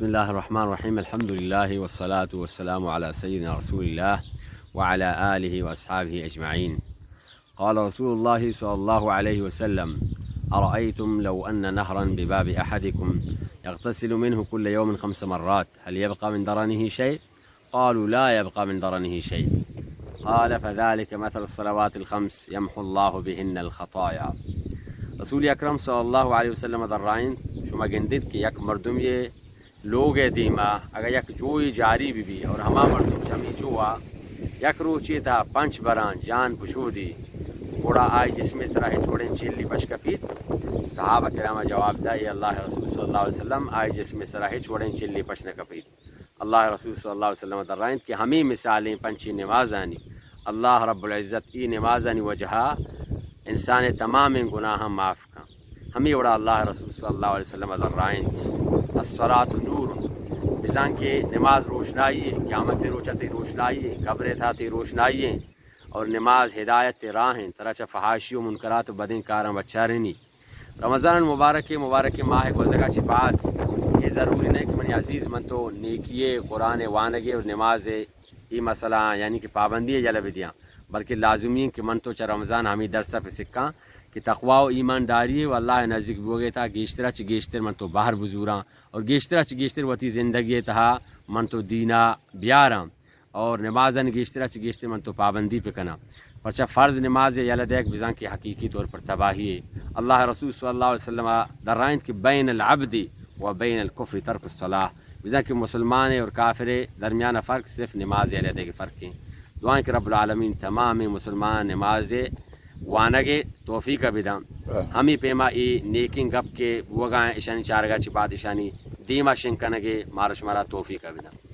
بسم الله الرحمن الرحيم. الحمد لله والصلاة والسلام على سيدنا رسول الله وعلى آله وأصحابه أجمعين. قال رسول الله صلى الله عليه وسلم: أرأيتم لو أن نهرا بباب أحدكم يغتسل منه كل يوم خمس مرات، هل يبقى من درنه شيء؟ قالوا: لا يبقى من درنه شيء. قال: فذلك مثل الصلوات الخمس يمحو الله بهن الخطايا. رسول اکرم صلی اللہ علیہ وسلم درائینت، شما گندیت کہ یک مردمے لوگ ءِ دیما اگاں یک جوئے جاری بہ بی اور ہما مردم چہ ہمے جو ءَ یک روچے تہا پنچ براں جان پشودی، گڑا آئی جسم ءِ سرا ہچ وڑیں چیلے پش کپیت؟ صحابہ کرام جواب دا، اے اللہ ءِ رسول صلی اللہ علیہ وسلم، آئی جسم ءِ سرا ہچ وڑیں چیلے پش نہ کپیت۔ اللہ ءِ رسول صلی اللہ علیہ وسلم درائینت کہ ہمے مثالیں پنچیں نمازانی، اللہ رب العزت اے نمازانی وجہا انسان ءِ تمامیں گناہاں معاف کن۔ ہمے وڑا اللہ ءِ رسول صلی اللہ علیہ وسلم درائینت، الصلاۃ نور، بزاں کہ نماز روشنائی ایں، قیامت ءِ روچ ءَ تئی روشنائی ایں، قبر ءِ تہا تئی روشنائی ایں، اور نماز ہدایت ءِ راہ ایں، ترا چہ فحاشی و منکرات و بدیں کاراں بچارینی۔ رمضان المبارک ءِ مبارکیں ماہ ءِ گوزگ ءَ چہ بعد اے ضروری نہ کہ منی عزیز من تو نیکی ءِ، قرآن ءِ وانگ ءِ اور نماز ءِ اے مسئلہ آں، یعنی کہ پابندی ءَ یلہ بدیاں، بلکہ لازمی ایں کہ من تو چہ رمضان ءَ ہمے درس ءَ پہ سکاں کہ تقوی و ایمانداری و اللہ ءِ نزیک بوگ ءِ تہا گیشتر ءَ چہ گیشتر من تو بہر بزوراں اور گیشتر ءَ چہ گیشتر وتی زندگی ءِ تہا من تو دین ءَ بیاراں اور نمازانی گیشتر ءَ چہ گیشتر من تو پابندی پہ کناں۔ پرچا فرض نماز ءِ یلہ دئیگ بزاں کہ حقیقی طور پر تباہی ایں۔ اللہ ءِ رسول صلی اللہ علیہ وسلم درائینت کہ بین العبد و بین الکفر ترک الصلاۃ، بزاں کہ مسلمان ءِ اور کافر ءِ درمیان ءَ فرق صرف نماز ءِ یلہ دئیگ ءِ فرق ایں۔ دعا ایں کہ رب العالمین تمامیں مسلمان نماز ءِ وانگ ءِ توفیق ءَ بداں۔ ہمے پیما اے نیکیں گپ کہ بوگ ءَ ایں، اشانی چارگ ءَ چہ بعد اشانی دیم ءَ شنگ کنگ ءِ مارا شمارا توفیق ءَ بداں۔